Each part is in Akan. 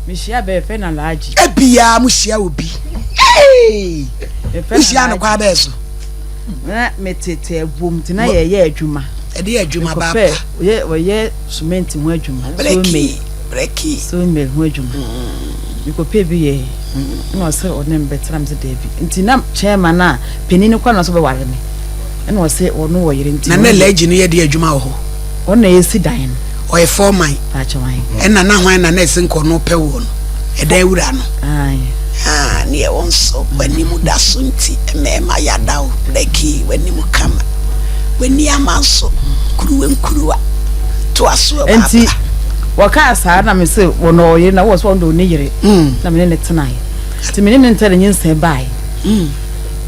Mehyia bɛyɛ fɛ na laagye. Ebia mo hyia obi. Wohyia no kwa bɛɛ so. Na metete ɛbom nti na yɛyɛ adwuma. Ɛde yɛ adwuma ba pa. Ɔyɛ ɔyɛ cement ho adwuma. Brɛki brɛki. Sawmill ho adwuma. Mekɔpɛ bi yɛ ɛna ɔsɛ ɔne me bɛtena me sɛ daabi. Nti na chairman a panin no kɔ na ɔsɛ ɔbɛware me. Ɛna ɔsɛ ɔno wɔ yere nti. Na na Alhaji no yɛ de adwuma wɔ hɔ. Ɔno na esi dan no. Ɔyɛ foreman. Pakyɛ wan. Ɛna na hwan na na ɛse nka ɔno pɛ woɔ no? Ɛdan wura no. Ae. Ah, neɛ wo nso w'anim da so nti mmarima yada wo Becky, w'anim kama, w'ani ama nso nkuruwa nkuruwa. Toa so ɔbaa Nti pa. wɔkaa saa na mese wɔn ɔyere na wɔwɔ sɛ ɔno de ɔne yere na mene ne tenaeɛ. Nti mene ne ntɛ ne nyinsɛn baeɛ.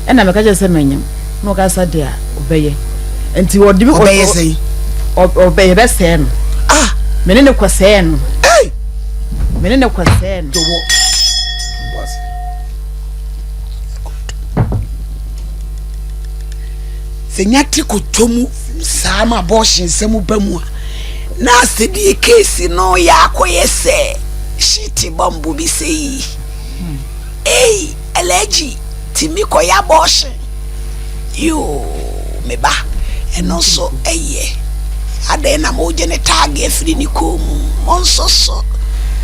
Ɛna meka kyerɛ sɛ manyam. Na ɔka sɛ deɛ ɔbɛyɛ nti ɔde mi ɔbɛyɛ sɛn ɔbɛyɛ bɛsɛɛ no ah me ne ne kɔsɛɛ no hey me ne ne kɔsɛɛ no dɔwɔ sɛ nya te kotɔ mu saa ma abortion nsɛm ba mu a na asɛdeɛ keesi no yɛ akɔyɛ sɛ hyete bɔmbo bi sɛ yi ei ɛlɛgyi tumi kɔyɛ abortion Yoo me ba, ɛno nso yɛ. Adɛn na moregye ne tag afiri ne kɔn mu? Monsoso,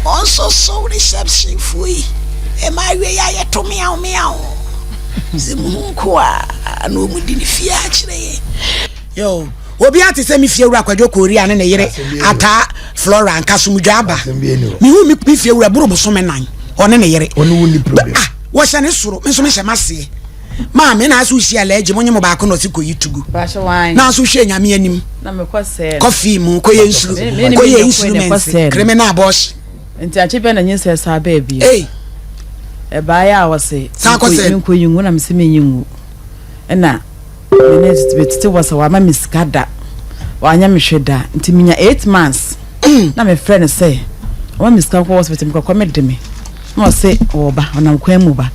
monsoso reception foɔ yi. Ɛma awie yɛ ayɛ to meaw meaw. Sɛ muhu nko a, na wɔn di ne fie akyerɛ yɛn. Yoo, obi ate sɛ me fie wura Kwadwo Korea ne ne yere Ataa Flora Nkasomdwa aba. Mehu me fie wura boro bosome nan, ɔne ne yere. Ah, wɔhyɛ ne soro, me nso mehyɛ m'aseɛ. Maame na aso hyia lɛgye mo nye mo baako na ɔsi kɔyi tugu na aso hwɛ nyame anim kɔfii mu kɔyɛ nsuru kɔyɛ instruments criminal abortion. Nti akye bɛ na nyinsɛ saa bɛɛ bi. Ei. Ɛbaeɛ a wɔse Saa kɔ sɛ. menkɔyi ngu na mese menyi ngu ɛna me ne metete wɔ sɛ wama me sika da wanyɛ me hwɛ da nti menya 8 months na mefrɛ no sɛ ɔma me sika kɔ hospital mekɔkɔ me de me Na ɔse ɔɔba, ɔnam kwan mu ba.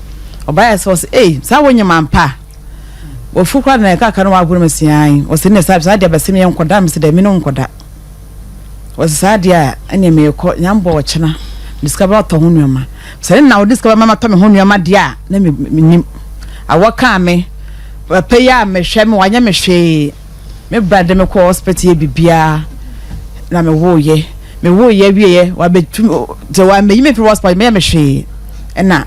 Ɔbaeɛ sɛ ɔse ei, saa wo nyem ampa a? Wafu koraa na ɛkaka no wagoro me se ae. Ɔse ne saa saa deɛ bɛse me yɛnkɔda, mese dɛ me ne wo nkɔda. Ɔse saa deɛ a ɛneɛ meekɔ, nyambɔ ɔkyena, mede sika bɛtɔ ho nnoɔma. Sɛ ne na ɔde sika bɛma matɔ me ho nnoɔma deɛ a na menim. Awɔ kaa me, papa yi a mehwɛ me wanyɛ me hwee. Me bra de me kɔɔ hospital yɛ biribiara na me woeɛ. Me woeɛ wieɛ wabɛtu sɛ wamɛyi me firi hospital mɛyɛ me hwee ɛna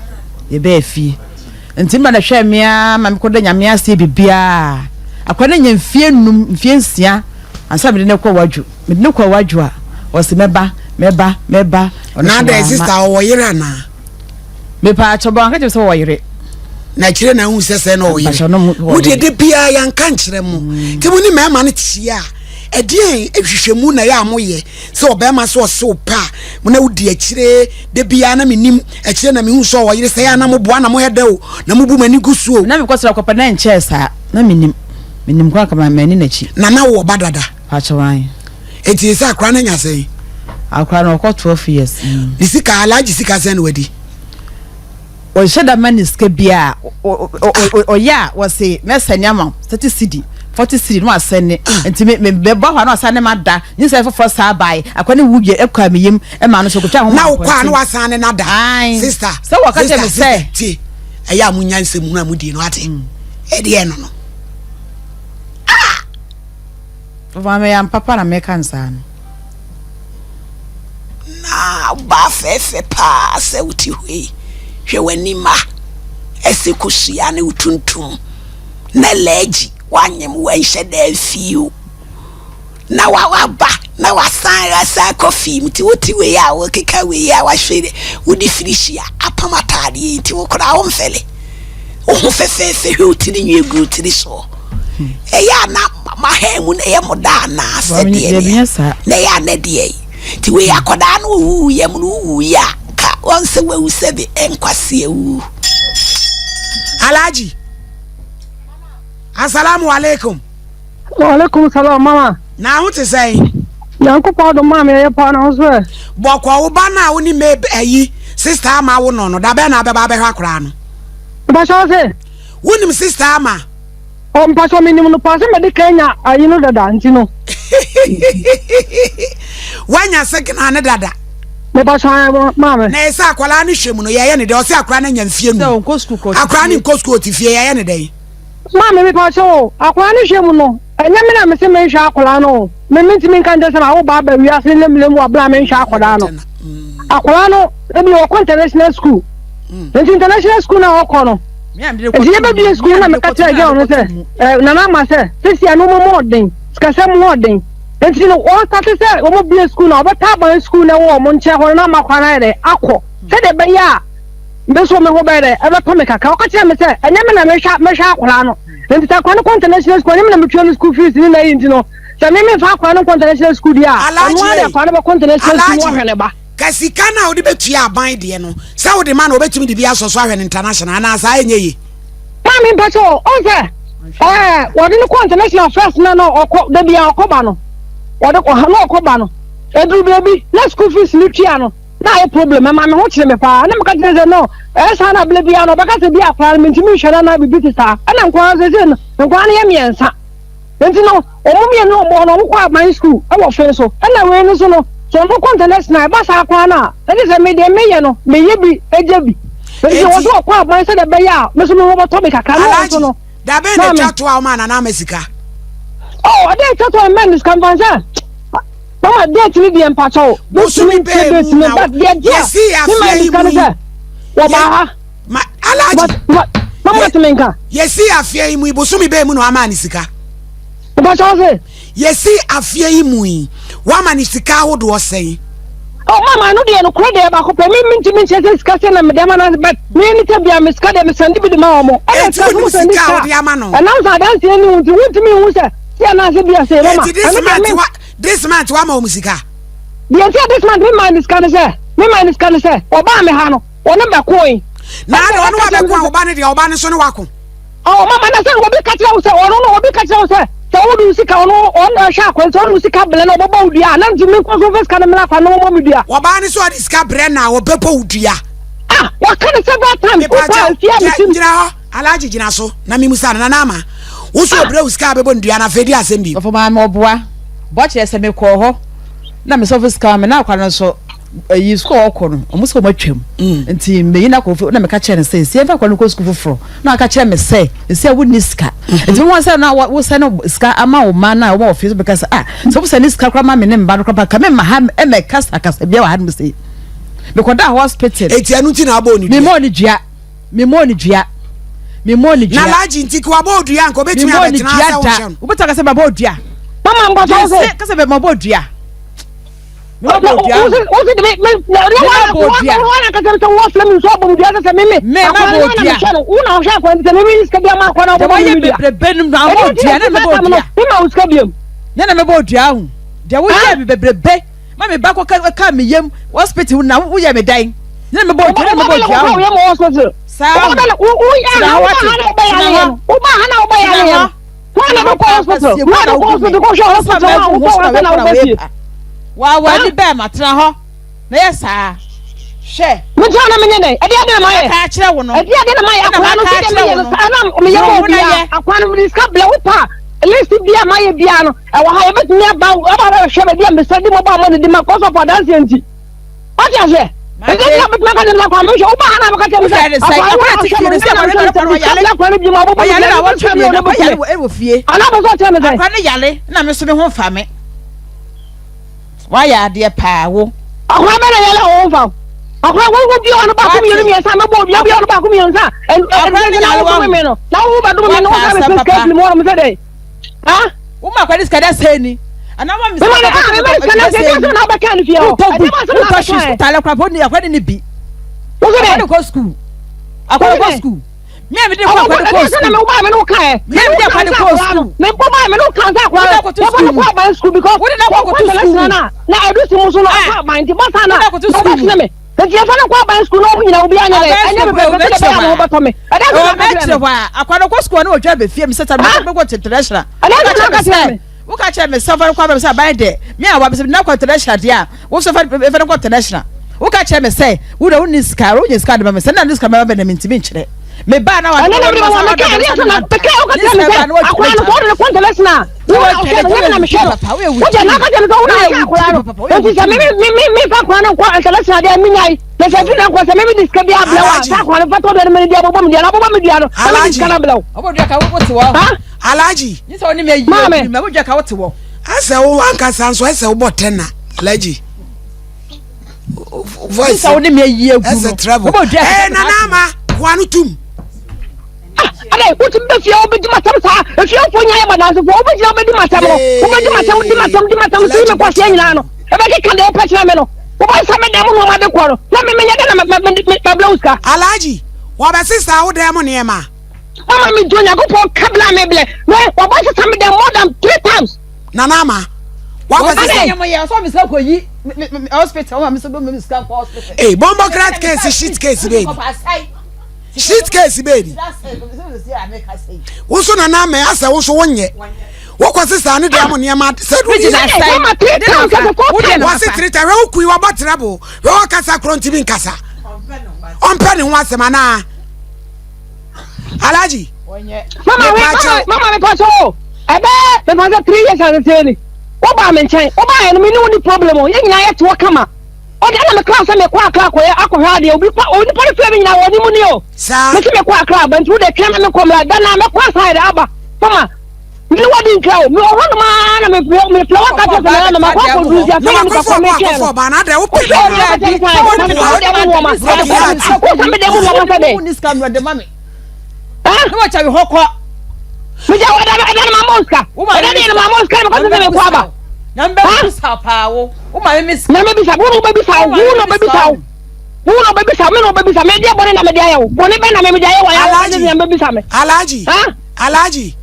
yɛbɛɛ fie. Nti mma na hwɛɛ me ara ma mekɔda nyame ase yɛ biribiara. Akwa no nya mfie num mfie nsia ansa mede no kɔ wadwo. Mede no kɔ wadwo a ɔse mɛba mɛba mɛba ɔno Na so adɛn wamma. sister ɔwɔ yere anaa? Mepaakyɛw bɔ anka kyerɛ sɛ ɔwɔ yere. Na akyire na ahu sɛ sɛ na ɔwɔ yere. Mo deɛ de biara yɛnka nkyerɛ mo. Mm. Nti mo ne mmarima no kyia a, ɛdeɛn nhwehwɛmu na ɛyɛ a moyɛ sɛ ɔbarima sɛ ɔse wo pɛ a mo na wodi akyire de biara na menim akyire na mehu sɛ ɔwɔ yere sɛ yɛ a na moboa na moyɛ dɛ o na mobu m'ani gu so o. Na mekɔ sɛ ɔkɔpɛ na nkyɛɛ saa na menim menim kora kama m'ani n'akyi. Na na wowɔ ba dada. Pakyɛ wan. Eti sɛ akora no anya sɛn? Akora no ɔkɔ 12 years. Mm. Ne sika alagye sika sɛn na wadi? Ɔnhyɛ da ma ne sika biara ɔyɛ a wɔse mɛsɛne ama wo 30 cedi 40 cedi na wasɛne nti me me bɛbɔ hɔ a na wasan ne ma da ne sɛ foforɔ saa bae akwa ne wu yɛ ɛkɔ a meyam ɛma no so kotwa ho na wokɔ a na wasan ne nada sister sɛ wɔka kyerɛ me sɛ tie ɛyɛ a monya nsɛm hunu a modie no ate ɛdeɛ no no ah Maame yɛ ampa na meka no saa no. Na ɔbaa fɛɛfɛ paa sɛ wote hɔ yi, hwɛ w'anim a ɛsɛ kosua ne wo tuntum na lɛɛgyi wanyem wanhyɛ da amfii o na waba na wasan asan kɔ fii mu nti wote wei a wokeka wei a wahwɛ wode firihyia apam ataadeɛ yi nti wo koraa womfɛle wo ho fɛfɛɛfɛ hwɛ wo tiri nwi egu wo tiri soɔ ɛyɛ a na mahan mu na ɛyɛ mo da anaa sɛdeɛ nea na ɛyɛ a na deɛ yi nti wei akɔdaa no owuu yam no wowu yi a ka wɔn sɛ wawu sɛ bi nkwasi awu. Alhaji asalamu alaikum. Wa alaikum salam mama. Na ho te sɛn? Nyankopɔn adom maame ɛyɛ paa na ho so ɛ. Bɔkɔ wo ba no a wo ne me ayi sister ama wo no no da bɛn na abɛba abɛhwɛ akwaraa no? Mpakyɛ wo se? Wonim sister ama? Oh, mpakyɛ menim no paa sɛ mede kan nya ayi no dada nti no. Woanya signal no dada? Mepakyɛw ae maame. Na ɛsɛ akwadaa no hwɛ mu no yɛyɛ ne dɛn ɔsɛ akwadaa no anya mfie num akwadaa no nkɔ sukuu ɔte fie yɛyɛ ne dɛn. Maame mepakyɛw o akwadaa no hwɛ mu no ɛnyɛ me na mese menhwɛ akwadaa no o me mentumi nka nkyɛ sɛ mawo ba aba wiase ne lemlem wɔ abere a menhwɛ akwadaa no akwadaa no ebi ɔkɔ international school nti international school na ɔkɔ no nti yɛbɛbie school na meka kyerɛ girl no sɛ eh, nana ama sɛ sɛsi a nneɛma mu ɔden sikasɛm mu ɔden Nti no wɔn starte sɛ wɔn bue sukuu na wɔbɛtaa aban sukuu na ɛwɔ wɔn nkyɛn hɔ no na ama kwan ayɛ dɛ akɔ sɛdeɛ ɛbɛyɛ a me nso me ho bɛyɛ dɛ ɛbɛtɔ me kakra. Ɔka kyerɛ me sɛ ɛnyɛ me na mehwɛ mehwɛ akwadaa no nti sɛ akwadaa no kɔ international school ɛnyɛ me na metua no school fees ne n'ayi nti no sɛ me memfa akwadaa no nkɔ international school deɛ a ɔno ara de akwadaa no bɛkɔ international school na wahwɛ ne ba. Ka sika no a wode bɛtua aban deɛ no sɛ wode ma no ɔbɛtumi de bi asɔ so ahwɛ no international anaa saa ɛnyɛ ye? Maame mpakyɛ o, ɔn sɛ ɛɛ wɔde no kɔ international first na na ɔkɔ dabi a ɔkɔ ba no wɔde kɔ na ɔkɔ ba no eduru baabi na school fees no tua no na ayɛ problem ɛma me ho kyerɛ me paa na meka kyerɛ sɛ no ɛyɛ saa na abere biara no ɔbɛka sɛ bi akora no mentumi nhwɛ no anaa biribi te saa ɛna nkwadaa sɛ sɛ no nkwadaa no yɛ mmiɛnsa Nti no, wɔn mmienu a wɔwɔ hɔ no, wɔkɔ aban sukuu wɔ fe so. Ɛna wei no nso no, sɛ ɔno kɔ international, ɛba saa koraa no a, ɛne sɛ me deɛ meyɛ no, meyɛ bi gya bi. Nti wɔ sɛ ɔkɔ aban sɛdeɛ ɛbɛyɛ a, me nso me ho bɛtɔ me kakra. Na wɔn nso no, Da bɛn na ɛtwa to a wɔmaa Nana Ama sika? Oh, ɛdɛ ɛtwa to a mmaa no sika mfa sɛ mama date ni deɛ mpakyɛ o. Bosome bɛɛ mu na yɛsi afeɛ yi mu yi. Wɔbaa ha. Ma Alhaji. Ma ma ma tumi nka. Yɛsi afeɛ yi mu yi bosome bɛɛ mu na wama ne sika. Mpakyɛ wo se. Yɛsi afeɛ yi mu yi wama ne sika ahodoɔ sɛn. Oh mama ɛno deɛ nokorɛ deɛ baako pɛ me mentumi nkyerɛ sɛ sika sɛ na mede ama no but me ne tɛ bia me sika deɛ mesɛnde bi de ma wɔn ɛna sika so sɛnde sika wode ama no ɛnam sɛ adanseɛ ni wo nti wontumi nhu sɛ sɛ anaasɛ bi ase mama ɛno deɛ me this month wama wɔn sika deɛ nti a this month me maa ne sika ne sɛ me maa ne sika ne sɛ ɔbaa me ha no Wɔne bɛkoe. Na ade ɔne wa bɛko a ɔba no deɛ ɔba no so ne wako. Ɔ mama na sɛ obi ka kyerɛ wo sɛ ɔno no obi ka kyerɛ wo sɛ sɛ wode wo sika ɔno ɔno ɛhwɛ akwan sɛ ɔde wo sika brɛ na ɔbɛbɔ wo dua a na nti menkɔ so mfa sika no mmra akwan na wɔmmɔ me dua. Ɔbaa no sɛ ɔde sika brɛ na ɔbɛbɔ wo dua. Ah waka no several times wo paa nsia me tim. Gyina hɔ Alhaji gyina so na memusa no Nana Ama wo so ɔbrɛ wo sika a bɛbɔ no dua no afei di asɛm bi. Ɔfo maame ɔboa bɔ kyerɛ sɛ mekɔɔ hɔ na mesɔfo sika ma me na akwa no nso ɛyi sukuu a ɔkɔ no ɔmo sɛ ɔmo atwam mm. nti meyi no akɔ na meka kyerɛ no sɛ nsi ɛmfa akɔ no kɔ sukuu foforɔ na aka kyerɛ me sɛ nsi a wonni sika mm-hmm. nti mo sɛ na wosɛ no sika ama wo ma na wɔn wɔ fie so bɛka sɛ ah sɛ wosɛ ne sika koraa ma me ne mba no koraa ka me ma ha ɛmɛ kasa kasa bia wɔ ha no sɛ mekɔda hospital eti ɛnu ti na abɔ oni dua memmɔ ne dua memmɔ ne dua memmɔ ne dua na laagye nti ko abɔ odua nka obetumi abɛtena asɛ wohwɛ no wobɛtumi akasɛ mabɔ odua mama nkɔtɔ sɛ kasɛ mabɔ odua ne na mebɔ odua ho deɛ woyɛ me bebrebe ma me ba kɔ ka me yam hospital na woyɛ me dan ne na mebɔ odua ne na mebɔ odua ho saa tena hɔ wate tena hɔ tena hɔ Wọn na bɛkɔ hospital. Wọn na bɛkɔ hospital kɔhwɛ hospital a wokɔ ansa na wobɛ fie. Wa w'ani bɛn ma tena hɔ na yɛ saa hwɛ. Me tena na menyɛ dɛn? Ɛdeɛ dɛn na mayɛ? Maka akyerɛ wo no. Ɛdeɛ dɛn na mayɛ? Akwadaa no sɛdeɛ meyɛ no saa na meyɛ ma obiara. Akwadaa no mede sika brɛ wo pa a list bi a mayɛ biara no ɛwɔ ha yɛbɛtumi aba aba abɛhwɛ baabi a mesɛ de mobile money de ma cause of adanseɛ nti. Wate aseɛ? Ɛnti na bɛtumi aka kyerɛ akwa mehwɛ woba ha na bɛka kyerɛ me sɛ akwa no ahwɛ no sɛ na mehwɛ no sɛ mesika akwa no bi ma wobɛbɔ me dua mehwɛ no na bɛku me anaa bɛ sɛ ɔkyerɛ me sɛ akwa no yale na me so me ho mfa me wayɛ adeɛ paa wo akwa bɛ na yale a wo mfa akwa wo wo bi ɔno baako mmienu mmiɛnsa mɛbɔ obi obi ɔno baako mmiɛnsa ɛnti na wo dome me no na wo bɛdome me no wo sɛ mepɛ sika afiri mu hɔ nom sɛ dɛn Ah? Wo ma kwadi sika dɛ sɛ ni. Ana wa mi sika dɛ sɛ ni. Na wobɛka no fie hɔ. Wotɔ bu, wotɔ shoes, wotɔ alɛ kora ni akwadi ni bi. Akwadi kɔ school. Akwadi kɔ school. Mi a mi de kɔ akwadi kɔ school. Mi ba mi no ka ɛ. Mi a mi de akwadi kɔ school. Mi bɔ ba mi no ka nsa akora. Wode akɔto school mu. Wode akɔ school because. Wode na akɔto school mu. Na edu si mu so na akɔ aban ti basa na. Wode akɔto school mu. Nti yɛmfa no nkɔ aban sukuu na ɔmo nyina obiara nyɛ dɛ ɛnyɛ pɛpɛɛpɛ sɛdeɛ ɛbɛyɛ a ne ho bɛtɔ me. Ɛdɛn nti na ɔka kyerɛ me? Akwa no kɔ sukuu a na ɔdwa bɛ fie me sɛ ta mekɔ international. Ɛdɛn nti na ɔka kyerɛ me? Woka kyerɛ me sɛ fa no kɔ aban sɛ aban dɛ me a wabɛsɛ na kɔ international deɛ a wo so fa no kɔ international. Woka kyerɛ me sɛ wo na wonni sika wonya sika de ma me sɛ na ne sika mɛba bɛ na mentumi nkyerɛ. Me ba na wa. Ɛnɛ na mede ma wɔn meka ɛdeɛ sɛ na meka woka kyerɛ me sɛ akwa no sɛ ɔde no kɔ international. Wo na wohwɛ no, nyɛ me na mehwɛ no. Wogya na aka kyerɛ me sɛ wo na wohwɛ akwadaa no. Enti sɛ me me me mefa akwadaa no nkɔ international deɛ menyae. Na sɛ ɛfiri na nkɔ sɛ me mede sika bi abrɛ wo a, sɛ akwadaa no fa tɔ deɛ no mede de abobɔ me dua no, abobɔ me dua no, na mede sika no abrɛ wo. Ha? Alhaji. Maame. Asɛ wo ankasa nso ɛsɛ wobɔ tɛna Alhaji. Voice. Ɛsɛ travel. Ɛɛ nana ama koa no tum. Ah, adɛ wotumi bɛ fie wobɛdi m'asɛm saa efiefoɔ nyinaa yɛ m'adansefoɔ wobɛgyina wobɛdi m'asɛm no wobɛdi m'asɛm di m'asɛm di m'asɛm sɛ me kɔseɛ nyinaa no ɛbɛkeka deɛ wopɛ kyerɛ me no wobɛsa me dan mu nnoɔma de kɔ no na me menyɛ dɛ na mabrɛ wo sika. Alhaji, wɔbɛsesa wo dan mu nneɛma. Mama me di Onyankopɔn ka bla me blɛ me wɔbɛsesa me dan more than 3 times. Nana Ama, wakɔsesa. Hey, bombo crack case, shit case, baby. Shit case baby. Wo so nana ama asɛ wo so wonyɛ. Wokɔ sesa ne deɛ mo nneɛma sɛ do yi. Wɔse three times hwɛ wo kui wabɔ treble hwɛ wɔkasa korɔ ntumi nkasa. Ɔmpɛ ne ho asɛm anaa. Alhaji. Mama me mama mama me paso o. Ɛbɛ me paso 3 years asese ni. Wo ba me nkyɛn. Wo ba yɛ no me ne wo ni problem o. Yɛn nyinaa yɛ te hɔ kama. Ɔde ɛna mekra sɛ mekɔ Accra akɔyɛ akɔhwɛ adeɛ obi pa onipa no frɛ me nyinaa wɔ anim ni o. Saa. Mese mekɔ Accra aba nti wode twɛn ma mekɔ mmra da na mɛkɔ asan yɛde aba mama me ne wadi nkra o mewɔ hɔ nom ara na mefrɛ mefrɛ waka kyerɛ sɛ na makɔ akɔduru nti afei na mekɔ metwɛn no. Wohwɛ ɔde akɔkyɛ me sɛ na mede wode mu nneɛma wosa mede mu nneɛma sɛ dɛn. Mede wɔ ɛda no ma mɔ sika ɛda deɛ no ma mɔ sika na mekɔ sɛ mekɔ aba. Na mbɛbisa paa wo. Wo maame mi sika. Na mebisa wo na wobɛbisa wo wo na wobɛbisa wo wo na wobɛbisa me na wobɛbisa me deɛ bɔne na mede ayɛ wo bɔne bɛn na me mede ayɛ wo ayɛ wo na mebisa me. Alhaji. Alhaji.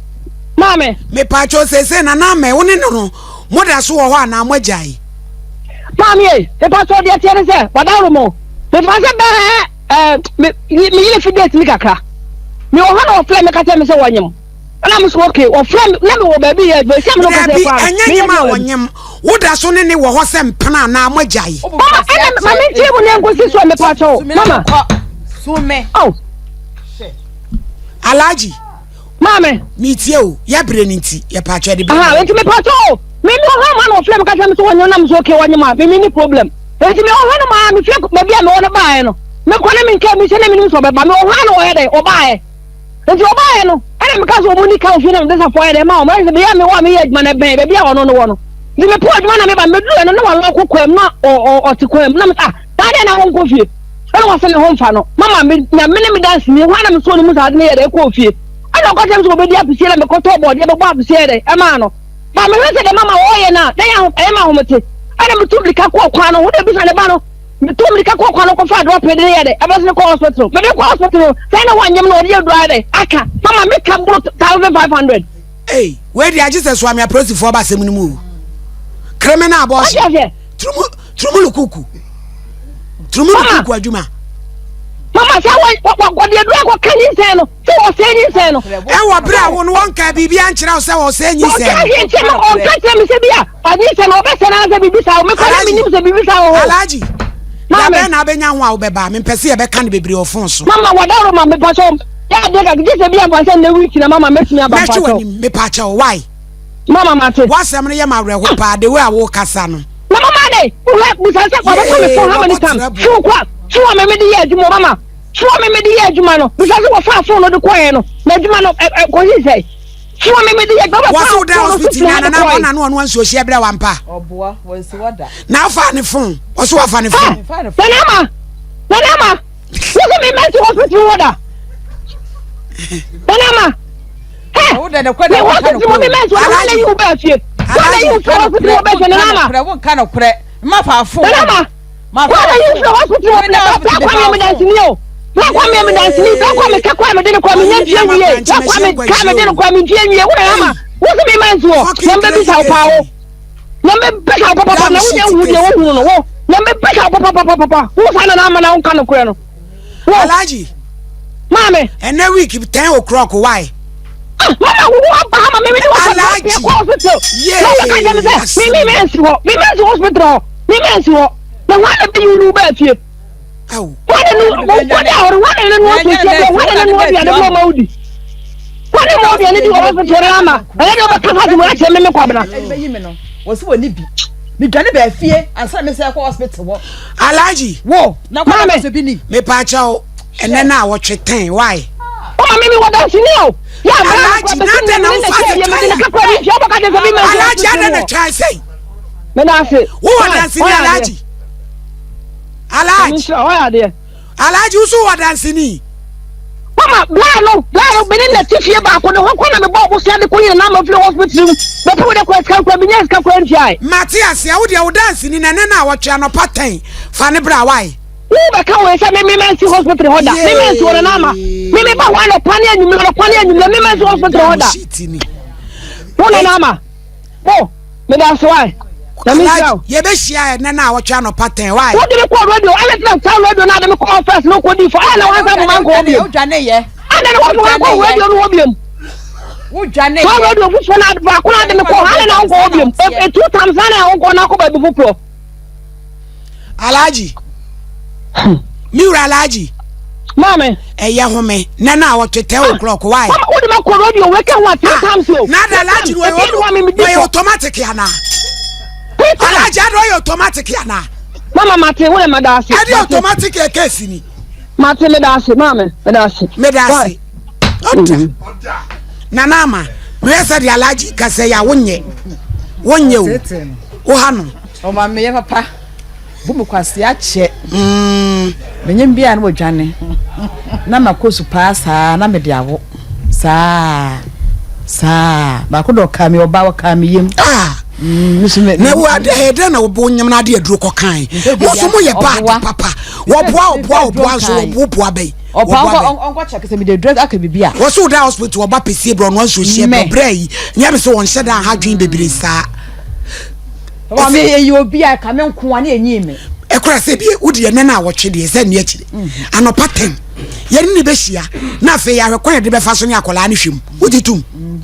Maame. Mepatwo sese na na mɛ wo ne no no mo da so wɔ hɔ anaa mo agyae. Maame e mepatwo deɛ teɛ ne sɛ wadaworo mo mefa sɛ bɛɛ ɛɛ me me yere fi date mi kakra me wɔ hɔ na ɔfrɛ me ka kyerɛ me sɛ wɔnyem. Ɛna me so okay wɔfrɛ me na mewɔ baabi yɛ adwuma esi a me no kasa Dabi kora no ɛnyɛ meyɛ nyem a adwuma wɔ wɔnyem woda so ne ne wɔ hɔ sɛ mpena anaa moagyae. Mama ɛna ma me ntie mu ne nkosi so mepa kyɛw mama oh Alhaji maame metie o yɛ bere no nti yɛ pa kyɛw de bere. Aha enti mepa kyɛw me me wɔ hɔ ma na wɔfrɛ me kasa me so wɔnyem na me so okay wɔnyem a me me ni problem enti me wɔ hɔ no ma me fie baabi a me wɔ no baeɛ no me kɔ ne me nka me hyɛ ne me nim sɛ ɔbɛba me wɔ hɔ a na wɔyɛ dɛ ɔbaeɛ. Nti ɔbaeɛ no, ɛna meka sɛ wɔn ni ka ofie na mede safoa yɛ dɛ ma wɔn. Ɛna sɛ baabi a mewɔ a meyɛ adwuma no ɛbɛn baabi a ɔno no wɔ no. Nti mepɔn adwuma na meba, meduruiɛ no na walɔko kwan mu na ɔte kwan mu. Na me ah, saa deɛ na wonkɔ fie. Ɛna wɔsɛ ne ho mfa no. Mama me na me ne me danseni, hɔ a na mesɔɔ ne mu saa de ne yɛ dɛ kɔɔ fie. Ɛna ɔka kyerɛ me sɛ wɔbɛdi apesie na mekɔtɔɔ bɔɔdeɛ bɛbɔ apesie yɛ dɛ ɛmaa no. Ba mehwɛ sɛ deɛ mama wɔyɛ no a, na ɛyɛ me ahomete. Ɛna metu mirika kɔɔ kwan no ho na bisa ne ba no. Metuu mirika kɔɔ kwan no kɔfaa drɔpee de no yɛɛ dɛ, ɛbɛsen kɔɔ hospital. Mede kɔɔ hospital no, sɛn na wɔanyem no, wɔde yɛ aduru ayɛ dɛ, aka. Mama me ka boro 1500. Ei, wei deɛ agye sɛ Suame apolisifoɔ ba asɛm no mu o. Criminal abortion. Wate aseɛ? Turumu, turumulukuku. Turumulukuku adwuma. Mama sɛ wɔ, wɔ, wɔde aduru akɔka nyinsɛn no. Sɛ wɔsɛe nyinsɛn no. Ɛwɔ bere a wo no wɔnkaa biribi ankyerɛ wo sɛ wɔsɛe nyinsɛn no. Ɔnka hwee nkyerɛ me, ɔnka kyerɛ me sɛ bi a nyinsɛn no wɔbɛsɛe no anaasɛ biribi saa. Mekɔ na menim sɛ biribi saa wɔ hɔ. Alhaji, da bɛn na abɛnya ho a wobɛba? Mempɛ sɛ yɛbɛka no bebree wɔ fon so. Mama wɔdaworo ma mepa kyɛw. Yɛ adeɛ kakra gye sɛ bi a mfa sɛ nnɛ week na mama mɛtumi aba mpa Mɛhwe kyɛw. w'anim, mepa kyɛw, why? Mama mate. W'asɛm no yɛ me awerɛho paa, the way a wokasa no. Na mama adɛn? Wohwɛ busa sɛ wɔbɛfa me phone how many times? Phone kɔ a, phone a me mede yɛ adwuma mama. Fon a me mede yɛ adwuma no, bisa sɛ wɔfaa fon no de kɔɛ no, na adwuma no kɔsii sɛn? Fon a me mede yɛ adwuma, Wɔse wɔfaa wo da fon no so hospital firi na ha de nana kɔe. ɔna no ɔno ansuo hyɛ brɛ wampa. Ɔboa, wɔnsi hɔ da. Na afa ne fon, ɔso wafa ne fon. Nana ama, Nana ama, wo sɛ me mɛnti hospital hɔ da. Nana ama, hɛ, me hospital mu me mɛnti hɔ, wɔn na yi wo bɛɛ fie. Wɔn na yi wo fie hospital hɔ bɛɛ fie, Nana ama. Wonka nokorɛ, mma fa fon. Nana ama. Kwame yi firi hospital hɔ bla bla Kwame mi dansini o bla Kwame mi dansini bla Kwame ka Kwame de ne kɔ mi nya ntua nwie bla Kwame ka mi de ne kɔ mi ntua nwie wo na ama wo se mi ma nsi hɔ na mbɛ bisa wo paa wo na mbɛ bisa wo papapa na wo nya nhu deɛ wo hunu no wo na mbɛ bisa wo papapapapa wo saa na na ama na wo nka no korɛ no wo Alhaji maame ɛnɛ week 10 o'clock why Ah, mama wo wo aba ha ma me me ne wo kɔ Alhaji kɔ hospital na wo ka kyerɛ me sɛ me me me nsi hɔ me me nsi hospital hɔ me me nsi hɔ na hwan na bɛyi wo ne wo baa fie hwan na ne wo kɔda hɔ no hwan na ne noa nsuo bɛ hwan na ne noa aduane bɛ ɔma wo di. Wɔne mu aduane di wɔ hospital no ama ɛyɛ deɛ wobɛka sa asɛm akyerɛ me me Kwabena. Ɛbɛyi me no wɔsi wɔ ne bi medwane baa fie ansa na mesɛ kɔ hospital hɔ. Alhaji. Wo na kɔ na bi ni. Mepaakyɛw ɛnɛ na awɔtwe tɛn why. Ɔma me me wɔ dansini o. Yɛ abira Alhaji na adɛn na wofa sɛ twa Alhaji adɛn na twa sɛ. Meda ase. Wowɔ dansini Alhaji. Alhaji. Alhaji wo so wɔ dansini. Mama bra no bra no mene na ti fie baako ne hɔ kɔ na mebɔ ɔbosea de kɔ yɛ na ma firi hospital mu bɛpɛ wo de kɔ sika nkɔ menya sika kɔ ntua. Mate aseɛ wo deɛ wo dansini na ɛnɛ na awɔtwe anɔpa tɛn fa ne bra wae. Wo bɛka wei sɛ me me mansi hospital hɔ da me mansi hɔ na ama me me ba hɔ anɔpa ne anwummerɛ anɔpa ne anwummerɛ me mansi hospital hɔ da wo na ama wo meda ase wae na me nhyira wo. Yɛbɛhyia ɛnɛ na awɔtwe anɔpa tɛn wae. Wode me kɔɔ radio ɛna tena saa radio no ade me kɔɔ first no kɔdi fɔ ɛna wansa mo mankɔ hɔ biom ɛna na wɔn mankɔ radio no hɔ biom saa radio foforɔ no baako no ade me kɔɔ ha na wonkɔ hɔ biom two times na wonkɔ na akɔ baabi foforɔ. Alhaji. Mi wura Alhaji. Maame. Ɛyɛ home na na awɔtwe 10 ah, o'clock why? Mama wo de ma kɔ radio wei ka ho a three ah, times o. Na da Alhaji no wɔyɛ automatic ana? Alhaji ada ɔyɛ automatic ana? Mama mate wo de ma da ase. Ɛde automatic yɛ case ni. Mate me da ase maame me da ase. Me da ase. Ɔda. Nana ama meyɛ sɛ de Alhaji kasɛ yɛ a wonyɛ wonyɛ o wo ha no. Ɔma meyɛ papa. Bu me kwasea kyɛ. Menyem bi a na wɔdwane. Na makɔ su paa saa na mede awo. Saa saa baako dɔ ɔkaa me ɔbaa ɔkaa me yam. Ah. Mm, na wo ade ɛyɛ dɛn na wo nyam na ade aduro kɔ kan. Mo nso mo yɛ bad papa. Wɔboa ɔboa ɔboa nso wɔboa boa bɛyi. Ɔpa ɔnkɔ ɔnkɔ kyɛ sɛ mede aduro aka biribi a. Wɔso da hospital ɔba pɛsie brɛ ɔno nso hyɛ brɛ brɛ yi. Nyɛ me sɛ wɔn hyɛ da ha dwen bebree saa. Maame eyi obi a ka me nko a ne enyi me. Ɛkora sɛ bi wo deɛ nɛ no a wɔtwe deɛ sɛ nni akyire mhm. anɔpa tɛn yɛne ne bɛhyia na afei yɛahwɛ kwan yɛde bɛfa so ne akwadaa no hwɛ mu wogye tom mm,